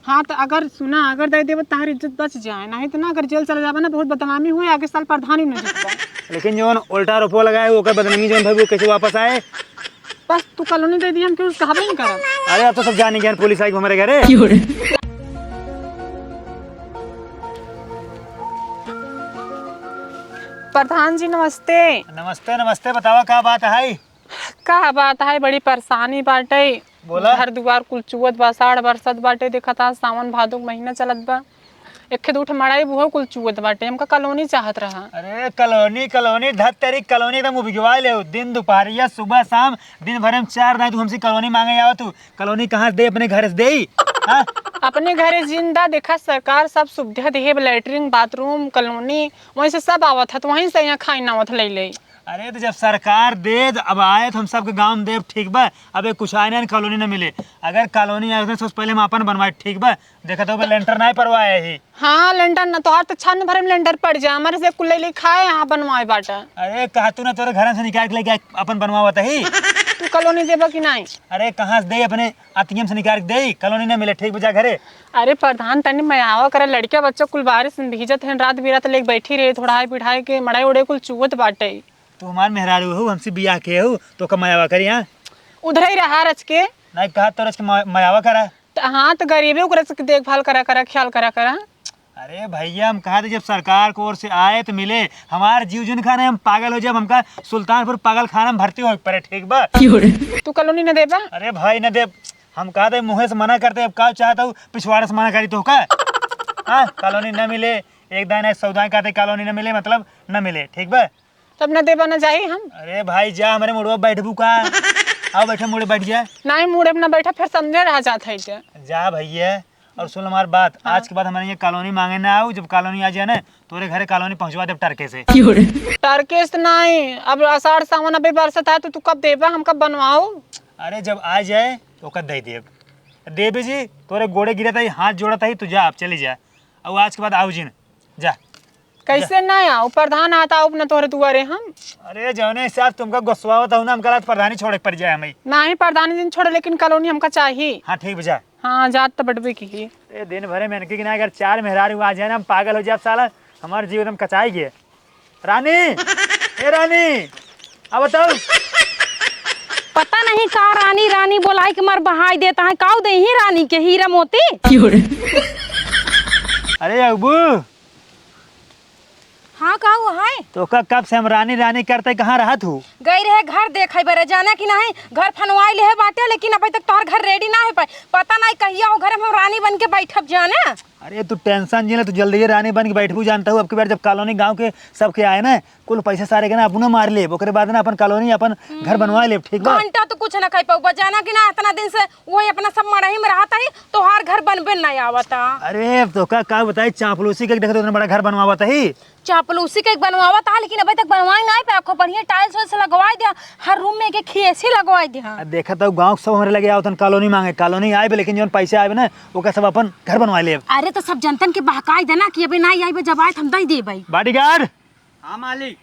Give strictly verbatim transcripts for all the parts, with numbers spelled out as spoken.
हाँ, तो अगर सुना, अगर दे देबे, तहार इज्जत बच जाए, नहीं तो ना, अगर जेल चला जाबे ना, बहुत बदनामी हुए, आगे साल प्रधानी न जीतबे। लेकिन जौन उल्टा रोपो लगाए, ओकर बदनामी जौन भई, वो कैसे वापस आए? बस तू कॉलोनी दे दी, हम क्यों कहबे नहीं करब। अरे, अब तो सब जानी गए, पुलिस आई हमरे घरे। प्रधान जी, नमस्ते। नमस्ते, नमस्ते, बतावा, का बात है? का बात है, बड़ी परेशानी बाटे। बोला। घर दुआर कुल चुअत बा, साढ़ बरसत बाटे, देखत हा सावन भादो के महीना चलत बा, एक खे दू ठे मड़ई बुहो कुल चुअत बाटे, हमका कॉलोनी चाहत रहा। अरे कॉलोनी, कॉलोनी, धत तेरी कॉलोनी एकदम उबिगवाए ले हो। दिन दुपहरिया, सुबह शाम, दिन भर में चार दाई तू हमसे कॉलोनी मांगे आवत तू। कॉलोनी कहाँ से दे, अपने घर से देई? हाँ? अपने घरे जिंदा देखा, सरकार सब सुविधा देहे, लैट्रिन, बाथरूम, कॉलोनी, वहीं से सब आवत है, तो वहीं से यहाँ खाई नावत ले ले। अरे तो जब सरकार दे, अब आए तो हम सबके गाँव में देब, ठीक बा? अबे कुछ आए ना, कॉलोनी ना मिले। अगर कॉलोनी आए तो सबसे पहले हम अपन बनवाए, ठीक बा? देखत हो, लेंटर ना परवाए ही। हाँ, लेंटर ना, तोहार तो छन भरे में लेंटर पड़ जाए, हमारे से कुल ले ले खाए, यहाँ बनवाए बाटा। अरे कहा तू ना, तोरे घर से निकाल के लेके अपन बनवावत ही। तू कॉलोनी देबा कि नहीं? अरे कहाँ से दे, अपने आतियम से निकाल के दे, कॉलोनी ना मिले, ठीक बा, जा घरे। अरे प्रधान, तनी मयावा करा, लड़किया बच्चा कुल बारिश में भीजत हैं, रात बिरात लेके बैठी रहे, थोड़ा हाई बिढ़ाए के मड़ाई उड़े कुल चुवत बाटे। तू हमार मेहरारू हो, हमसे बियाह के हो, तो का मयावा करी, हाँ? उधर ही रहा रच के। नहीं कहा तो रच के म-, मयावा करा। त-, हाँ, तो गरीबे ओकरे से देखभाल करा करा, ख्याल करा करा। अरे भैया, हम कहा थे जब सरकार को ओर से आए तो मिले, हमार जीव जुन खाने हम पागल हो जाए, हमका सुल्तानपुर पागल खाना में भर्ती हो पड़े, ठीक बा? क्यों रे? तू कॉलोनी न देबा? अरे भाई न देब, हम कहा थे मुँहे से मना करते, अब का चाहता हूँ पिछवाड़े से मना करी तो का? हाँ, कॉलोनी न मिले, एक दाएं एक सौ दाएं कहते कॉलोनी न मिले, मतलब न मिले, ठीक बा? तब न देबा न जाई हम। अरे भाई जा, हमारे मुड़वा बैठबू का? आओ बैठे मुड़े बैठ जा। नहीं, मुड़े में न बैठा, फिर समझे रहा जात है इते। जा भैया, और सुन हमार बात, हाँ। आज के बाद हमारे यहाँ कॉलोनी मांगे ना आओ, जब कॉलोनी आ जाए ना, तोरे घरे कॉलोनी पहुँचवा देब टरके से। क्यों रे? टरके से नहीं, अब आषाढ़ सावन अबे बरसत है, तो तू कब देबा, हम कब बनवाओ? अरे जब आ जाए तो ओकर दे देब। देबे जी, तोरे गोड़े गिरत है, हाथ जोड़त है, तू जा, अब चली जा। अब आज के बाद आओ जिन, जा। कैसे ना आओ? प्रधान आता आओ अपना तोहरे दुआरे हम। अरे जौने हिसाब तुमका गोसवावत हूँ ना, हमका लागत प्रधानी छोड़े के पड़ जाए हमें। नहीं, प्रधानी दिन छोड़े, लेकिन कॉलोनी हमका चाहिए। हाँ ठीक बा, जा। हाँ, जात तो बटबे की ही। ए दिन भरे में इनके कि ना, अगर चार मेहरारू आ जाए ना, हम पागल हो जाए साला, हमारे जीव एकदम कचाई गए। रानी, ए रानी, अब बताओ। पता नहीं का रानी रानी बोलाई के मर बहाई देता है, काऊ दे ही रानी के हीरा मोती। अरे अबू, हाँ, का हुआ है? तो का, कब से हम रानी रानी करते, कहाँ रहत हूँ? गई रहे घर देखे बरे, जाना कि नहीं, घर फनवाई ले है बाटे, लेकिन अभी तक तोहर घर रेडी ना हो पाए। पता नहीं कहिया हो घर में हम रानी बन के बैठब, जाना। अरे तू टेंशन जिन ले, तू जल्दी रानी बन के बैठबू, जानता हूँ। अब की बार जब कॉलोनी गाँव के सबके आए ना, कुल पैसा सारे के ना अपना मार लेब, ओकरे बाद ना अपन कॉलोनी, अपन घर बनवा लेब, ठीक बा? घंटा तो कुछ ना कह पाऊबा, जाना कि ना, इतना दिन से वही अपना सब मड़ही में रहत ही, तोहार घर बनबे नहीं आवता। अरे तो का, का बताई, चापलूसी के देख तो इतना बड़ा घर बनवावत ही। चापलूसी के बनवावत हा, लेकिन अबे तक बनवाई नहीं पे, आखो बढ़िया टाइल्स वाइल्स लगवाई दिया, हर रूम में एक एक खिड़की लगवाई दिया। आ देखा तो गाँव के सब हमरे लगे आवतन कॉलोनी मांगे, कॉलोनी आए बे, लेकिन जौन पैसे आए बे ना, ओकर सब अपन घर बनवा लेब। अरे तो सब जनतन के बहकाई देना कि अबे नहीं आई बे, जब आए तो हम दे देबे। बॉडीगार्ड। हाँ मालिक।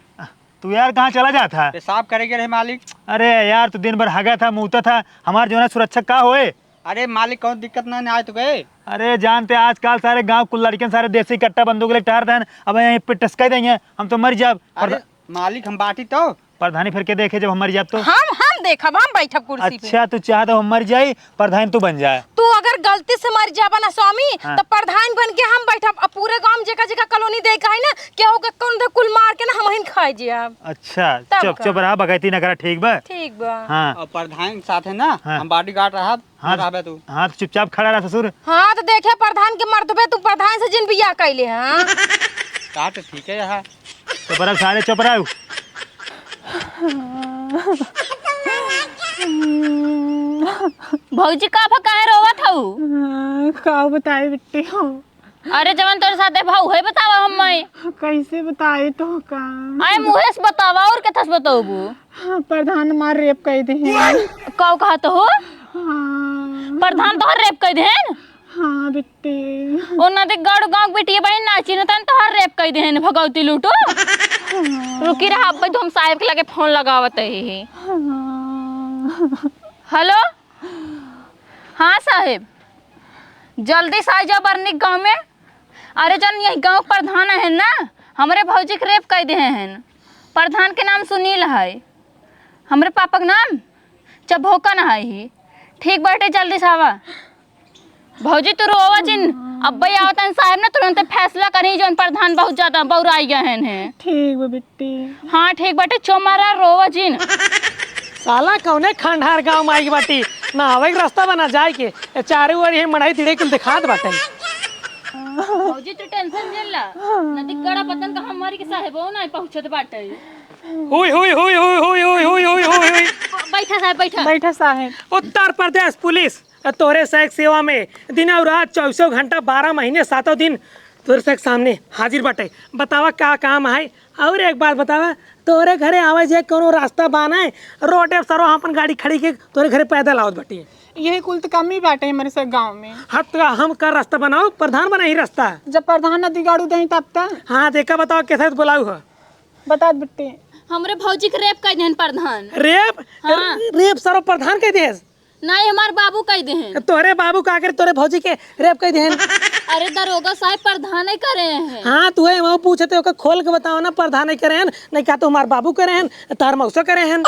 तू यार कहाँ चला जात है? पेशाब करे के रहे मालिक। अरे यार, तू दिन भर हगा था, मुँहता था, हमार जो है ना सुरक्षा का होए? अरे मालिक, कौन दिक्कत ना, ना आए तो गए। अरे जानते आजकल सारे गांव कुल लड़कन सारे देसी कट्टा बंदूक लेके टहरत हैं, अब यहीं पे टसका देंगे, हम तो मर जाब। अरे प्रधा-, मालिक हम बाटी तो। प्रधानी फिर के देखे जब हम मर जाब तो? हम, हम देखब, हम बैठब कुर्सी पे। अच्छा, तू चाहत हो हम मर जाई, प्रधान तू बन जाए। तू अगर गलती से मर जाबा ना स्वामी, हाँ। तो प्रधान बन के हम बैठब। अब पूरे गांव में जेका जेका कॉलोनी दे के है ना, केहू के कौन दे कुल मार के ना हम हिन खाए जाब। अच्छा, तब चुप, का? चुप रहा, बकैती ना करा, ठीक बा? ठीक बा। हाँ। और प्रधान के साथ है ना, हाँ। हम बॉडीगार्ड रहब, हाँ, रहबे तू। हाँ, तो चुपचाप खड़ा रहा ससुर। हाँ, तो देखे प्रधान के मर्दबे तू प्रधान से जिन बियाह कैले, हाँ? का तो ठीक है, हाँ। चुप रहा सारे, चुप रहा। भौजी, का भा काहे रोवत हऊ? हाँ, का बताए बिट्टी हो? अरे, जवन तोरे साथे भा उहे बतावा हम्मे। कैसे बताए तो का? आए मुँहे से बतावा, और केथा से बतौबू? हाँ, प्रधान मार रेप कइ देहेन। का कहत हो? हाँ। प्रधान तोहर रेप कइ देहेन? हाँ, बिट्टी। ओना देख, गाड़ू गाँव के बिटिया बहिन ना चिन्हतन, तोहर रेप कइ देहेन, भगौती लूटू। हाँ। रुकी रहा, अब तो हम साहेब के लगे फोन लगावत ही। हाँ। हेलो? हाँ साहेब। जल्दी से आ जा बरनी गाँव में। अरे, जौन यही गाँव के प्रधान है ना, हमरे भौजी के रेप कर दे हैं। प्रधान के नाम सुनील है, हमरे पापा के नाम चभोकन है ही। ठीक बाटे, जल्दी से आवा। भौजी, तू रोवा जिन, अब्बे आवतन साहेब ना, तुरंते फैसला करी, जौन प्रधान बहुत ज्यादा बौराई गए हैं। ठीक बा बिट्टी। हाँ, ठीक बाटे, चो मारा, रोवा जिन। साला कौने खंडहर गाँव में आई बाटी, ना आवे के रास्ता बा, ना जाए के। ए, चारों ओर ये मड़ई तिड़ई कुल दिखात बाटे। भौजी, तू tension जिन ला, नदी कड़ा पतन का हमारी के साहेबो ना पहुँचत बाटे। हुई, हुई, हुई। बैठा साहेब, बैठा। बैठा साहेब। उत्तर प्रदेश पुलिस तोहरे सैक सेवा में दिन और रात चौबीसों घंटा, बारह महीने, सातों दिन तोहरे सैक सामने हाजिर बाटे। बतावा का काम है? और एक बात बतावा, तोहरे घरे आवे जे कौनो रास्ता बा नाय? रोडे पर सरो हम अपन गाड़ी खड़ी के तोहरे घरे पैदल आवत बाटी। यही कुल तो कमी बाटे हमारे सब गाँव में। हाँ, तो हम का रास्ता बनाओ, प्रधान बनाई रास्ता। जब प्रधान न दिगाड़ू देही तब तक। हाँ, देखा बताओ कैसे बुलाऊ हो। बता बिट्टी। हमरे भौजी के रेप कर देहन प्रधान। रेप? हाँ। रेप सरो प्रधान कह देहस? नहीं, हमार बाबू कह देहन। तोहरे बाबू का करे, तोहरे भौजी के रेप कह देहन? अरे दरोगा साहब, प्रधान ही करे हैं। हाँ, तू है वहाँ पूछते, ओकर खोल के बताओ ना, प्रधान ही करे हैं, नहीं का तो हमार बाबू करे हैं, तार मौसा करे हैं।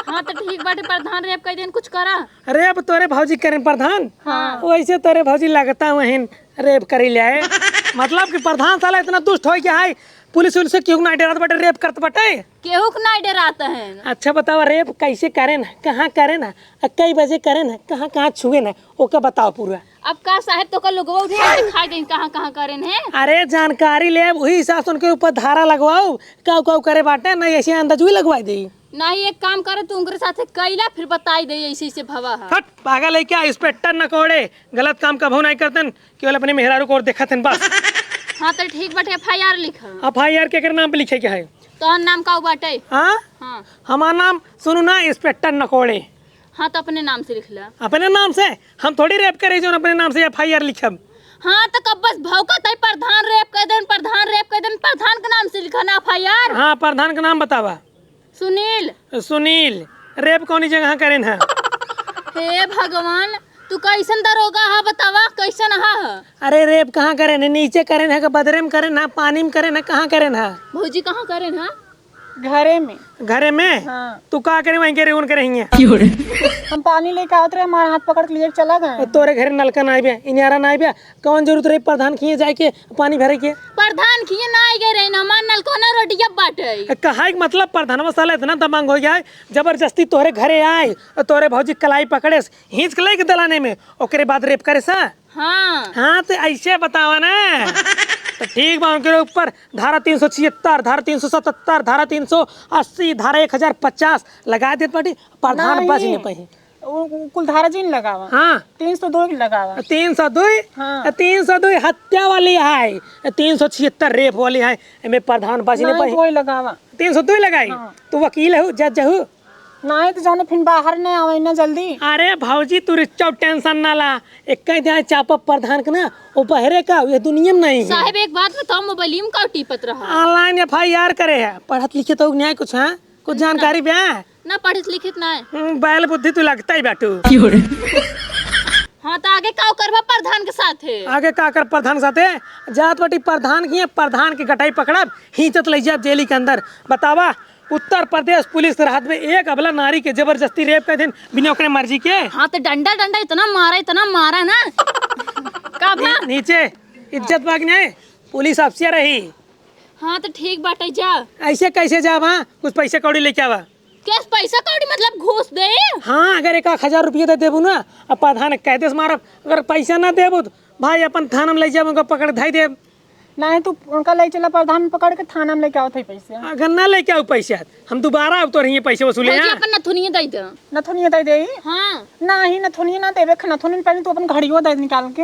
हाँ, तो ठीक बाटे, प्रधान रेप कह देहन, कुछ करा। रेप तोहरे भौजी करे हैं प्रधान? हाँ। वैसे तोहरे भौजी लगता वहीं रेप करी ले। मतलब कि प्रधान साला इतना दुष्ट हो गया है, पुलिस उलिस से केहू के नाहीं डेरात बाटे, रेप करत बाटे। केहू के नाहीं डेरात हैं। अच्छा बतावा, रेप कैसे करेन, कहाँ करेन, आ कई बजे करेन, कहाँ कहाँ छुएन, ओका बतावा पूरा। अब का साहेब, तोका लोगवा उठा के दिखाई देन कहाँ कहाँ करेन हैं? अरे जानकारी लेब, वही हिसाब से उनके ऊपर धारा लगवाओ, काऊ काऊ करे बाटे, नहीं ऐसे अंदाज भी लगवाई देई। नहीं, एक काम करे, तू उनकरे साथे कैला, फिर बताई दे ऐसे ऐसे भवा है। हट, पागल है क्या? इंस्पेक्टर नकोड़े गलत काम कभो नहीं करतन, केवल अपने मेहरारू को और देखत हन बस। हाँ, तो ठीक बाटे, FIR लिखा। FIR केकर नाम पे लिखे के है? तोहर नाम का बाटे? हाँ? हाँ। हमार नाम सुनू ना, इंस्पेक्टर नकोड़े। हाँ, तो अपने नाम से लिख ला। अपने नाम से? हम थोड़ी रेप करे जो अपने नाम से FIR लिखब। हाँ, तो कब बस भौंकत है, प्रधान रेप कर देन, प्रधान रेप कर देन, प्रधान के नाम से लिखा ना FIR। हाँ, प्रधान के नाम बतावा। सुनील। सुनील, रेप कौनी जगह करेन है? हे भगवान, तू कैसन दरोगा है बतावा, कैसन हा? अरे रेप कहाँ करेन है? नीचे करेन है कि बदरे में करेन है, पानी में करेन है, कहाँ करेन है? भौजी कहाँ करेन है? घरे में। घरे में? हाँ। तू का करे वहीं करे, उनके रहिए? हम पानी लेके आवत रहे, हमारा हाथ पकड़ के लिए चला गए। तोरे घरे नलका ना आइबे, इनारा ना आइबे, कौन जरूरत रही प्रधान खिए जाए के पानी भरे के? प्रधान खिए ना आई गए रहे ना, हमार नलका ना रोटिया बाटे। कहा के मतलब प्रधानवा साला इतना दबंग हो गया है, जबरदस्ती तोहरे घरे आए, तोहरे भौजी कलाई पकड़े, खींच के लेके दलाने में, ओकरे बाद रेप करे सा। हाँ। हाँ, तो ऐसे बतावा ना। तो ठीक बा, उनके ऊपर धारा तीन सौ छिहत्तर, धारा तीन सौ सतहत्तर, धारा तीन सौ अस्सी, धारा एक हजार पचास लगा देत बाटी, प्रधान नहीं। बच नहीं पाई। उ, उ कुल धारा जिन लगावा। हाँ। तीन सौ दो की लगावा। तीन सौ दो? हाँ। तीन सौ दो हत्या वाली है, तीन सौ छिहत्तर रेप वाली है, एमे प्रधान बच नहीं नहीं पाई। कोई लगावा। तीन सौ दो लगाई? हाँ। तू वकील हो, जज हो? नहीं तो जाने फिर बाहर नहीं आवे ना जल्दी। अरे भौजी, तू रिच्चौ tension ना ला, एक ही दिन चापब प्रधान के ना, वो बहरे का, ये दुनिया में नहीं है। साहेब, एक बात बताओ, मोबाइल में का टिपत रहा? Online FIR करे है, पढ़त लिखत हो न्याय कुछ, हाँ? कुछ जानकारी बा? ना पढ़ित लिखित ना है। हम्म, बैल बुद्धि तू लगता ही बाटू। हाँ, तो आगे का करबा प्रधान के साथे? आगे का कर प्रधान के साथे? जात बाटी प्रधान की, प्रधान के गटाई पकड़ब, खींचत ले जाब जेली के अंदर। बतावा, उत्तर प्रदेश पुलिस के रहत में एक अबला नारी के जबरदस्ती रेप कर देन बिना ओकरे मर्जी के। हाँ, तो डंडा, डंडा इतना मारा, इतना मारा ना। का भा? नी-, नीचे इज्जत बाग नहीं, पुलिस अफसर रही। हाँ, तो ठीक बाटे, जा। ऐसे कैसे जाब? हाँ, कुछ पैसे कौड़ी लेके आवा। कैसे पैसा कौड़ी, मतलब घूस दे? हाँ, अगर एक आध हजार रुपया दे देबू ना, अब प्रधान कह देस मारब, अगर पैसा ना देबू तो भाई अपन थाना में ले जाब, उनका पकड़ धाई देब। नहीं, तू उनका ले चला प्रधान पकड़ के थाना में लेके आवत है पैसे। अगर ना लेके आऊ पैसा, हम दोबारा अब तोर हिये पैसे वसूले भौजी, हैं। अपन नथुनिया दे दे। नथुनिया दे दे? हाँ। नहीं, नथुनिया ना देबे, नथुनिया पहले तू अपन घड़ियो दे निकाल के।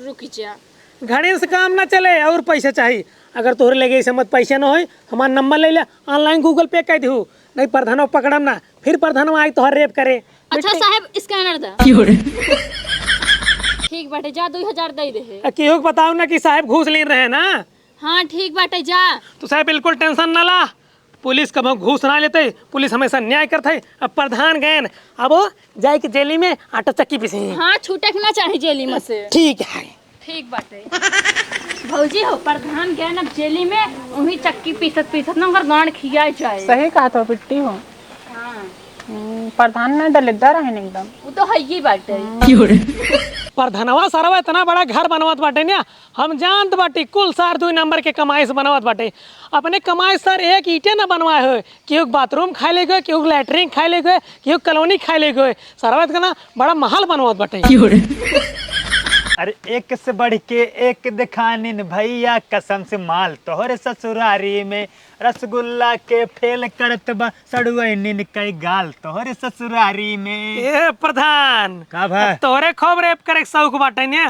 रुक जा। घड़िन से काम ना चले, और पैसा चाही। अगर तोहरे लगे इस समय पैसा ना होई, हमार नंबर ले ले, online Google Pay कर दिहू, नहीं प्रधानवा पकड़म ना, फिर प्रधानवा आई तोहर रेप करे। अच्छा मिट्टी। साहेब, scanner दे। क्यों रे? ठीक बाटे, जा, दो हजार दे दे है। आ, केहू के बताओ ना कि साहेब घूस लेन रहे ना। हाँ, ठीक बाटे, जा। तो साहेब बिल्कुल tension ना ला, पुलिस कबहुँ घूस ना लेते, पुलिस हमेसा न्याय करत है। अब प्रधान गएन, अब वो जाइके जेली में आटा चक्की पीसे हैं। हाँ, छूटे के ना चाही जेली में से। ठीक है। ठीक बाटे। भौजी हो, प्रधान गएन अब जेली में, उहीं चक्की पीसत पीसत ना ओकर गांड खिया जाए। सही कहत हो बिट्टी हो। हाँ। हम्म, प्रधान ना दलिद्दर है एकदम। वो तो हइये बाटे। प्रधानवा सरवा इतना बड़ा घर बनवत बाटे ना, हम जानत बाटी कुल सार दुइ नंबर के कमाई से बनवत बाटे। अपने कमाई से सार एक ईंटे ना बनवाए होए, केहू के बाथरूम खाए ले गए, केहू के लैट्रिन खाए ले गए, केहू के कॉलोनी खाए ले गए। सरवा इतना बड़ा महल बनवत बाटे। अरे एक से बढ़ के एक देखानिन भइया, कसम से माल तोहरे ससुरारी में, रसगुल्ला के फेल करत बा सड़ुआइनिन कई गाल तोहरे ससुरारी में। ए प्रधान, का भा? तोहरे खूब रेप करे के शौक बाटे ने,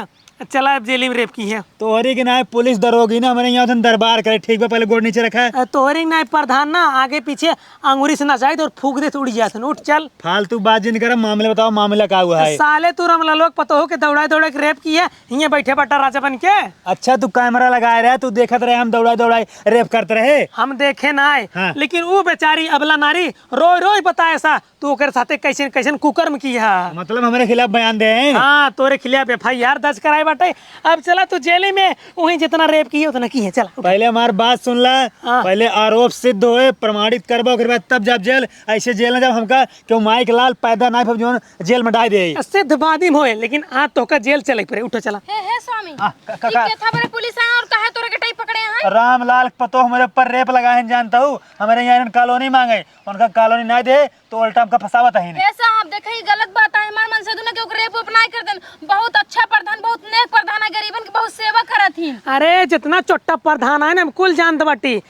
चला अब जेली में रेप किहे। तोहरी के नाय पुलिस दरोगी ना हमरे यहाँ दरबार करे, ठीक बा, पहले गोड़ नीचे रखा। अ, तोहरी के नाय प्रधान ना, आगे पीछे अंगूरी से नचाई तो फूंक दे तो उड़ जात हन। उठ चल। फालतू बात जिन कर, मामला बताओ, मामला का हुआ है? साले तू रामलालवा के पतोह के दौड़ाए दौड़ाए के रेप किहे, हियाँ बैठे बाटा राजा बन के। अच्छा तू कैमरा लगाए रहे, तू देखत रहे हम दौड़ाए दौड़ाए रेप करत रहे? हम देखे नाय, हाँ। लेकिन ऊ बेचारी अबला नारी रोई रोई बताए सा तू ओकरे साथे कैसन कैसन कुकर्म किहा। मतलब हमरे खिलाफ बयान दे हैं? हाँ, तोरे खिलाफ एफ आई आर दर्ज कराए बाटे। अब चला तू जेली में, उहीं जितना रेप किहे उतना किहे, चला, उठा। पहले हमार बात सुन ला। हाँ। पहले आरोप सिद्ध होए, प्रमाणित करबा, ओकरे बाद तब जाब जेल। ऐसे जेल ना जाब, हमका केहू माई के लाल पैदा नाई भब जौन जेल में डाल दे। सिद्ध बाद में होए, लेकिन आज तोहका जेल चले के पड़े। उठो चला। हे, हे स्वामी, हाँ, का, का, ई का? केथा बरे पुलिस आए और काहे तोरे के टाई पकड़े हैं? रामलाल के पतोह हमरे ऊपर रेप लगाए हैं, जानता हूँ। हमरे यहाँ इन्हन कॉलोनी मांगे, उनका कॉलोनी नाई दे, तो उल्टा हमका फंसावत हईन। ए साहब, देखा, ई गलत बात है। हमार मनसेधु ना केहू के रेप वेप नाय कर देन। बहुत अच्छा प्रधान, बहुत नेक प्रधान है, गरीबन के बहुत सेवा करत ही। अरे, जितना चोट्टा प्रधान है ना, हम कुल जानत बाटी।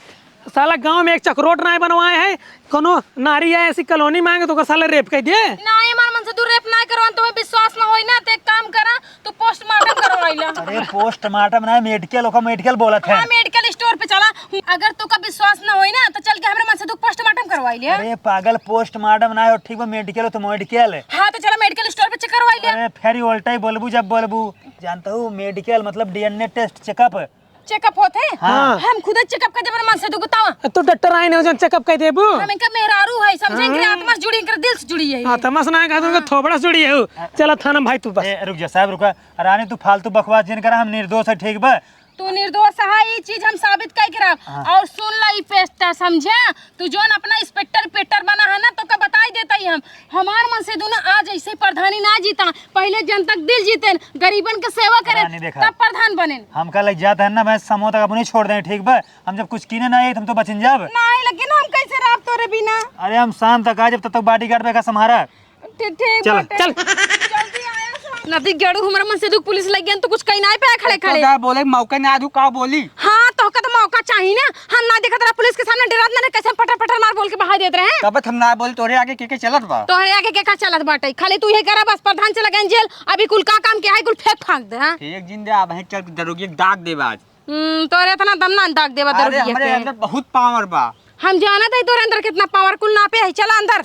साला गांव में एक चकरोट नाय बनवाए है, कोनो नारी आए ऐसी कॉलोनी मांगे तो ओकर साले रेप कर दिए। नाय, हमार मनसेधु रेप नाय करवान, तुम्हें विश्वास ना होई ना, तो एक काम करा, तू पोस्टमार्टम करवाई ला। अरे पोस्टमार्टम ना, मेडिकल, ओका मेडिकल बोलत है। हाँ, मेडिकल स्टोर पे चला। अगर तोका विश्वास ना होई ना तो चल के हमरे मनसेधु पोस्टमार्टम करवाई ले। अरे पागल, पोस्टमार्टम ना हो, ठीक बा, मेडिकल हो तो मेडिकल। हाँ तो चला मेडिकल स्टोर पे चेक करवाई ले। अरे फेर उल्टा ही बोलबू जब बोलबू। जानता हूँ मेडिकल मतलब D N A test checkup. Checkup होत है? हाँ। हम खुदे चेकअप कर देबे मनसेधु को तावा। तू डॉक्टर आए नहीं हो जौन चेकअप कर देबू। हम इनका मेहरारू है, समझे? इनके हाँ। आत्मा से जुड़ी, इनके दिल से जुड़ी है। आत्मा से ना कहा, तुमको हाँ। थोबड़ा से जुड़ी है। चला थाना में भाई तू बस। ए, रुक जा साहब, रुका। रानी तू फालतू बकवास जिन करा, हम निर्दोष है, ठीक बा? तू निर्दोष है, ई चीज हम साबित कई के रहा। हाँ। और सुन ला ई पेस्टा, समझे? तू जौन अपना इंस्पेक्टर पेटर बना है ना, तोका बताई देता ही हम। हमार मनसेधु ना आज ऐसे प्रधानी ना जीता, पहले जनता के दिल जीतेन, गरीबन के सेवा करेन, रानी देखा, तब प्रधान बनेन। हमका लग जात है ना, मैं समोता का अपने छोड़ दें, ठीक बा? हम जब कुछ कीने ना आए तो हम तो बचिन जाब। नहीं, लेकिन हम कैसे रहब तोरे बिना? अरे हम शाम तक आ जब, तब तक बॉडीगार्ड पे का संभारा। ठीक, ठीक चल, बाटे। चल। जल्दी आया सो। नदी गेड़ू हमरा मनसेधु के पुलिस लग गया तो कुछ कहीं ना पाए खड़े तो खड़े। का बोले, मौका ना दू, का बोली? हाँ, तोहका तो मौका चाहिए ना। हम ना देखत रहा पुलिस के सामने, डरात ना रहे, कैसे पटर पटर मार बोल के बहाई देत रहे। तब हम ना बोल, तोरे आगे के के चलत बा? तोहरे आगे के का चलत बाटे? खाली तू ये करा बस, प्रधान चला गए जेल, अभी कुल का काम के है, कुल फेंक फांक दे, हाँ? फेंक जिन दे, अब चल दरोगी दाग देब आज। हम्म, तोरे इतना दम ना दाग देबा अरे, दरोगिया हमरे के। अंदर बहुत पावर बा। हम जानत है तोरे अंदर कितना पावर, कुल नापे है, चला अंदर।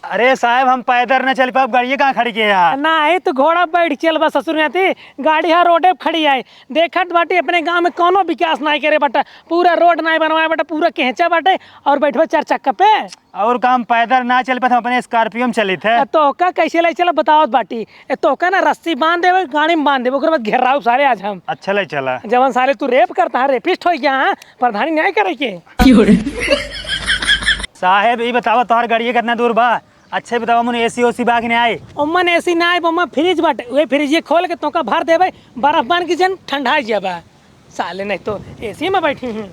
अरे साहब, हम पैदल न चल पाब, गाड़िए कहाँ खड़ी के है? ना, ही तो घोड़ा बैठ चल बा ससुर नाती, गाड़ी हा रोडे पे खड़ी है। देखत बाटी अपने गांव में कौनो विकास नाई करे बाटे, पूरा रोड नाई बनवाए बाटे, पूरा केहचा बाटे और बैठबे चार चक्का पे। और का हम पैदल ना चल पात, हम अपने स्कॉर्पियो में चलित है। ए, तोहका कैसे ले चला बतावत बाटी। ए, तोहका ना रस्सी बांध देबे, गाड़ी में बांध देबे, ओकरे बाद घेराव सारे आज हम। अच्छा ले चला। जवन सारे तू रेप करता है, रेपिस्ट हो गया है, प्रधानी न्याय करे के। साहेब, ई बतावा तोहर गाड़िए कितना दूर बा? अच्छा बतावा, मुन एसी ओसी बा कि नहीं आई? ओमन एसी ना आई, ओमन फ्रिज बाटे, वे फ्रिज ये खोल के तोहका भर देबे, बर्फ बन के जन ठंडा जाबा। साले नहीं तो एसी में बैठी हूँ।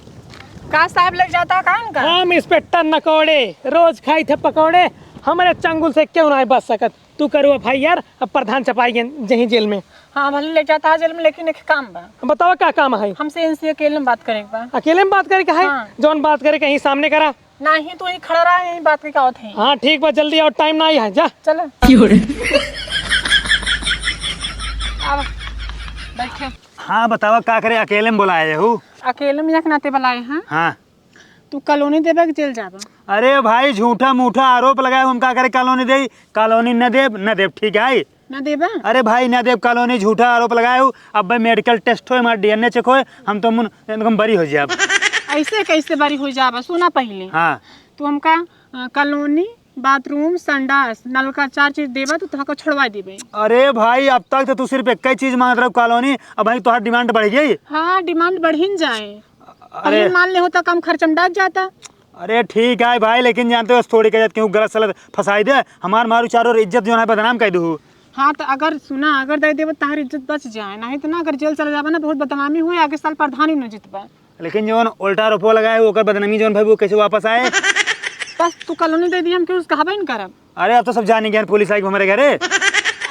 का साहब लग जाता है का इनका? हम इंस्पेक्टर नकौड़े, रोज खाई थे पकौड़े, हमारे चंगुल से क्यों ना बच सकत। तू करो एफ आई आर, अब प्रधान चपाई गए जहीं जेल में। हाँ, भले ले जाता है जेल में, लेकिन एक काम बा। बताओ का काम है? हमसे इनसे अकेले में बात करे के बा। अकेले में बात करे के है? हाँ। जौन बात करे के यहीं सामने करा। नहीं, तू यहीं खड़ा रहा, यहीं बात करके आवत है। हाँ, ठीक बा, जल्दी आओ, टाइम ना आई है, जा। चलो। आवा, बैठे। हाँ, बतावा, का करे, अकेले में बुलाए हूँ? अकेले में एक नाते बुलाए हैं। हाँ। तू कॉलोनी देबे कि जेल जाबा? अरे भाई, झूठा मूठा आरोप लगाए, हम का करे कॉलोनी दे? कॉलोनी न देब, न देब, ठीक है? ना देबा? अरे भाई, ना देब कॉलोनी, झूठा आरोप लगाए हो। अब भाई मेडिकल टेस्ट होए, हमारा डी एन ए चेक होए, हम तो मुन, एकदम बरी हो जाए। ऐसे कैसे बरी होइ जाबा? सुना पहिले। हाँ। तू हमका, अ, कॉलोनी, बाथरूम, संडास, नलका, चार चीज देबा तो तोहका छोड़वा देबे। अरे भाई, अब तक तो तू सिर्फ एक ही चीज मांगत रहो, कॉलोनी। अब भाई तोहार डिमांड बढ़ गई। हाँ, डिमांड बढ़िन जाए। अरे। पहिले मान ले होता, कम खर्च में डाल जाता। अरे ठीक है भाई, लेकिन जानते हो, थोड़ी के जात केहू गलत सलत फंसाई दे, हमार मारू चारों ओर इज्जत जो है बदनाम कर दू। हाँ, तो अगर सुना, अगर दे देबे, तहार इज्जत बच जाए, नहीं तो ना, अगर जेल चला जाबा ना, बहुत बदनामी हुई, आगे साल प्रधान ही न जीतबा। लेकिन जौन उल्टा आरोपवा लगाए, ओकर बदनामी जौन भाई, वो कैसे वापस आए? बस तू कॉलोनी दे दी, हम केहू से कहबे न करब। अरे, अब तो सब जानी गए, पुलिस आई हमारे घरे।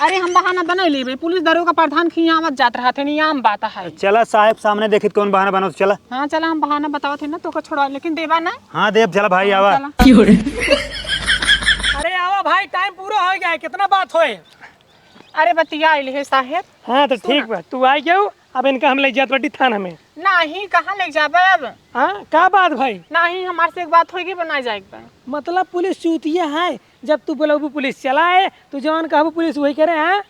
अरे, हम बहाना बनाई लेबे, पुलिस दरोगा प्रधान के यहाँ आवत जात रहत है, नहीं आम बात है। चला साहब, सामने देखित कौन बहाना बनाओ, चला। हाँ, चला, हम बहाना बतावत है ना, तोका छोड़वा, लेकिन देबा ना। हाँ, देब, चला भाई, हाँ, आवा। चला। अरे आवा भाई, टाइम पूरा हो गया है, कितना बात होए? अरे बतिया आइल है साहेब। हाँ, तो सुना। ठीक बा, तू आ गयो, अब इनका हम ले जात बाटी थाना में। नाही, कहाँ ले जाबे अब? हाँ, का बात भाई? नाही, हमार से एक बात होई कि बनाए जाए के बा। मतलब पुलिस चूतिया है, जब तू बोलबू पुलिस चला है, तू जवन कहबू पुलिस वही करे, हाँ?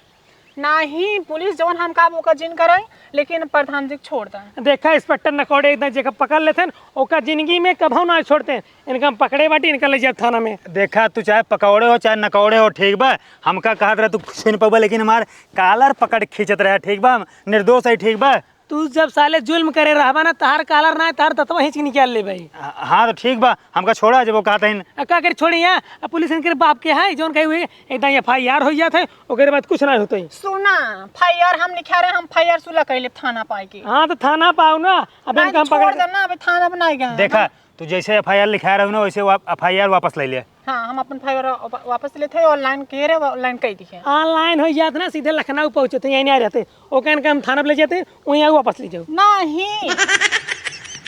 नाही, पुलिस जवन हम कहबू ओकर जिन करे, लेकिन प्रधान जी के छोड़ दे। देखा इंस्पेक्टर नकौड़े एकदम जेकर पकड़ लेथेन, ओकर जिंदगी में कभू ना छोड़ते। इनका हम पकड़े बाटी, इनका ले जाए थाना में। देखा, तू चाहे पकौड़े हो, चाहे नकौड़े हो, ठीक बा? हमका कहत रहे तू छुई न पउबा, लेकिन हमार कालर पकड़ खींचत रहे, ठीक बा? हम निर्दोष है, ठीक बा? तू जब साले जुल्म करे रहबा ना, तहार कालर ना, तहार दतवा हिंच के निकाल लेबे। हाँ, तो ठीक बा, हमका छोड़ा, जब वो कहत हइन। आ, का कर छोड़ी यहाँ? अब पुलिस इनके बाप के है, जौन कही हुई, एकदम एफ आई आर हो जात है, ओकरे बाद कुछ ना होते। सुना, एफ आई आर हम लिखा रहे, हम एफ आई आर सुलह कैले थाना पाए के। हाँ, तो थाना पाओ ना, अब नहीं, इनका हम छोड़ पकड़ दे ना, अबे थाना बनाए गए हैं देखा, ना। तू जैसे एफ आई आर लिखाए रहो ना, वैसे वा-, एफ आई आर वापस ले ले। हाँ, हम अपन एफ आई आर वा-, वापस लेते हैं, ऑनलाइन कह रहे, ऑनलाइन कह दिए। ऑनलाइन हो जात ना, सीधे लखनऊ पहुँचते, यहीं नहीं आ रहते। ओकन के हम थाना पे ले जाते, वहीं आगे वापस ले जाओ। नहीं।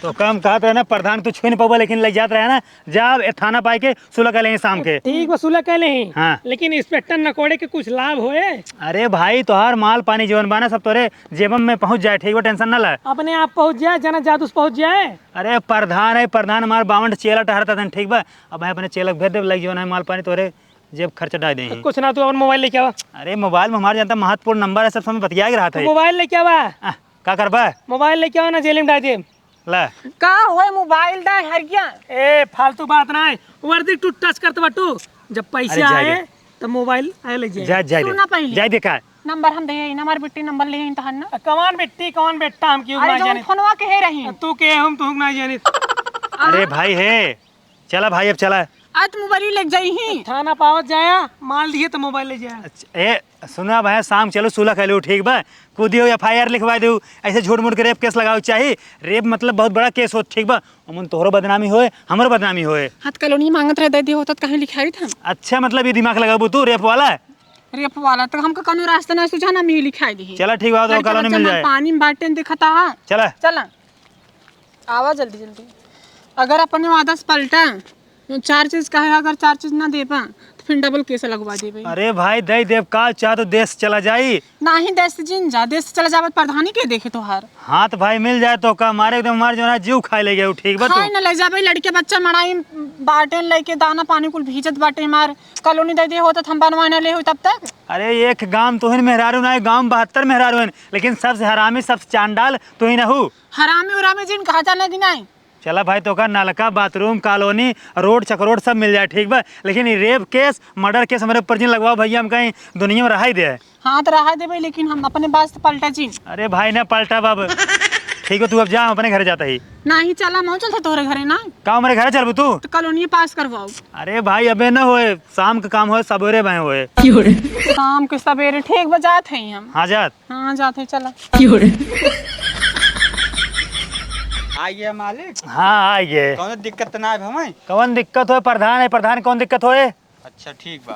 तो कम कहत रहे ना, प्रधान तू छुई न पउबा, लेकिन ले जात रहे ना, जा ए थाना पाए के सुलह कर लेही शाम के। ठीक बा, सुलह कर लेही। हाँ। लेकिन इंस्पेक्टर नकोड़े के कुछ लाभ होए? अरे भाई, तोहार माल पानी जीवन बाना सब तोरे जेबम में पहुँच जाए, ठीक बा, टेंशन ना ले। अपने आप पहुँच जाए, जना जादू से पहुँच जाए। अरे प्रधान है, प्रधान हमार बावन ठे चेला टहरत हन, ठीक बा? अब मैं अपने चेला के भेज देब, लग जीवन है माल पानी तोरे जेब खर्च डाल देही। कुछ ना, तू अपन मोबाइल लेके आवा। अरे मोबाइल में हमार जानता महत्वपूर्ण नंबर है, सब समय बतिया के रहा था। मोबाइल लेके आवा। आ, का करबा? मोबाइल लेके आवा ना, जेल में डाल देब। ला। का होए मोबाइल दा हरिया? ए, फालतू बात ना है। वर्दी टू टच करत बाटू। जब पैसे अरे, जाए आए, दे। तब मोबाइल आए ले जाए। जा, जा दे। सुना पहले। जा दे का? नंबर हम दे, हमार बिट्टी नंबर ले हईन तहार ना। कौन बिट्टी, कौन बेट्टा, हम क्यों अरे, ना जौन जाने? फोनवा के है रही। तू के हम, तू ना जाने। अरे भाई है, चला भाई, अब चला। आज मोबाइल लेके जाई ही। थाना पावत जाया, माल दिए तो मोबाइल ले जाया। अच्छा, ए, सुना भाई, शाम चलो सुलह कर लो, ठीक बा? कूदियो एफ आई आर लिखवा दो, ऐसे झूठ मूठ के रेप केस लगाओ चाही। रेप मतलब बहुत बड़ा केस होत, ठीक बा? अमन तोहरो बदनामी होए, हमरो बदनामी होए। हाथ कॉलोनी मांगत रहे, दे दियो होत, कहीं लिखाई था। अच्छा, मतलब ये दिमाग लगाबू तू रेप वाला? रेप वाला, तो हमको कौनो रास्ता ना सूझा ना, हम ही लिखाई दी। चला ठीक बा, तो लड़के कॉलोनी बच्चा मिल मार जाए। पानी में बाटे देखा था। चला। चला। आवा जल्दी जल्दी। अगर अपने वादा से पलटा, चार चीज कहे, अगर चार चीज ना देबा, तो फिर डबल केस लगवा देबे। अरे भाई, दे देब का, चाह तो देश चला जाई। नाही, देश से जिन जा, देश से चला जाबे, प्रधानी के देखे तोहार। हाँ तो भाई, मिल जाए तो का, मारे एकदम हमार जो है जीव खाए ले गए, ठीक बा तू? खाए न ले जाबे, लड़के बच्चा मड़ाई बाटे, लेके दाना पानी कुल भीजत बाटे, हमार कॉलोनी दे दे होता, हम बनवा न ले हो तब तक। अरे एक गांव तो है मेहरारू ना, गांव बहत्तर मेहरारू है, लेकिन सबसे हरामी, सबसे चांडाल तू ही ना हूँ। हरामी उरामी जिन कहा जाने की नहीं। चला भाई, तोका नलका, बाथरूम, कॉलोनी, रोड, चकरोड सब मिल जाए, ठीक बा? लेकिन ये रेप केस, मर्डर केस हमारे ऊपर जिन लगवाओ भैया, हम कहीं दुनिया में रहा ही दे। हाँ, तो रहा देबे, लेकिन हम अपने बात से पलटा जिन। अरे भाई, ना पलटा बाब। ठीक हो, तू अब जा, हम अपने घरे जाता ही। नहीं, चला, हम चलते तोहरे घरे ना। का हमारे घरे चलबू तू? तो कॉलोनी पास करवाओ। अरे भाई, अबे ना होए, शाम का काम होए, सबेरे में होए। शाम के सबेरे, ठीक बा, जात है हम। हाँ, जात। हाँ, जात है, चला। आइए मालिक। हाँ, आइए। कौनो दिक्कत ना है हमें? कौन दिक्कत होए? प्रधान है, प्रधान कौन दिक्कत होए? अच्छा, ठीक बा।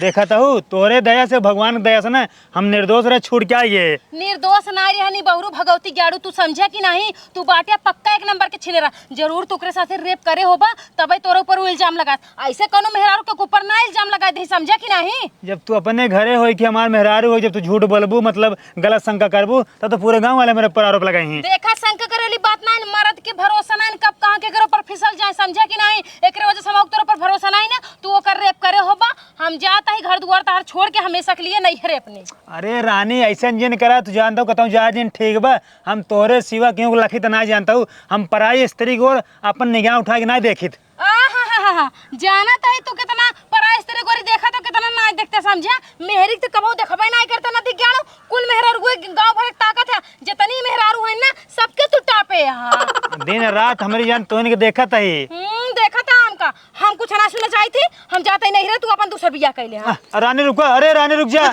देखत हूँ, तोरे दया से, भगवान के दया से ना, हम निर्दोष रहे, छूट के आइए। निर्दोष ना रहे, नी बहुरू भगवती ग्याड़ू, तू समझे कि नहीं? तू बाटे पक्का एक नंबर के छिनेरा। जरूर तू ओकरे साथे रेप करे होबा, तबे तोरे ऊपर उ इल्जाम लगात। ऐसे कौनो मेहरारू के ऊपर ना इल्जाम लगा दे, समझे कि नहीं? जब तू अपने घरे होई कि हमार मेहरारू होई, जब तू झूठ बोलबू, मतलब गलत शंका करबू, तब तो पूरे गांव वाले मेरे ऊपर आरोप लगाई हैं। देखा, शंका करे वाली बात ना है, मर्द के भरोसा ना है, कब कहाँ के एकरे ऊपर फिसल जाए, समझे कि नहीं? एकरे वजह से हम तोरे ऊपर भरोसा ना है ना, तू ओकर रेप करे होबा, हम जात तही घर दुआर तहार छोड़ के हमेशा के लिए नैहरे अपने। अरे रानी, ऐसन जिन करा, तू जानत हऊ, कतहूँ जाए जिन ठीक बा। हम तोहरे सिवा केहू के लखी त ना जानत हऊ। हम पराई स्त्री के ओर अपन निगाह उठा के ना देखित। आहाहाहा, जानत हई तू कितना पराई स्त्री के ओर देखत हऊ, कितना ना देखते समझे। मेहरी के तो कबहू देखबे ना करते, ना दिख गया। कुल मेहरारू गाँव भर के ताकत है, जितनी मेहरारू है ना, सबके तू टापे हा। दिन रात हमरी जान तोहन के देखत हई। हम्म, देखत है हमका। हम कुछ ना सुना चाहती, हम जाते नहीं रहे, तू अपन दूसर बियाह कर ले, हाँ। आ, रानी रुको, अरे रानी रुक जा।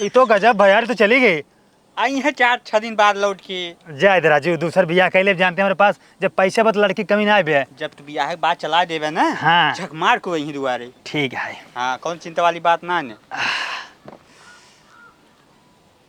ई तो गजब भयार तो चली गई। आई है चार छह दिन बाद लौट के। जाए दे राजू, दूसर बियाह कर ले, जानते हैं हमारे पास जब पैसे बत लड़की कमी ना आवे। जब तू बियाह के बाद चला देवे ना, हाँ। झक मार के वहीं दुआरे। ठीक है। हाँ, कौन चिंता वाली बात ना ने।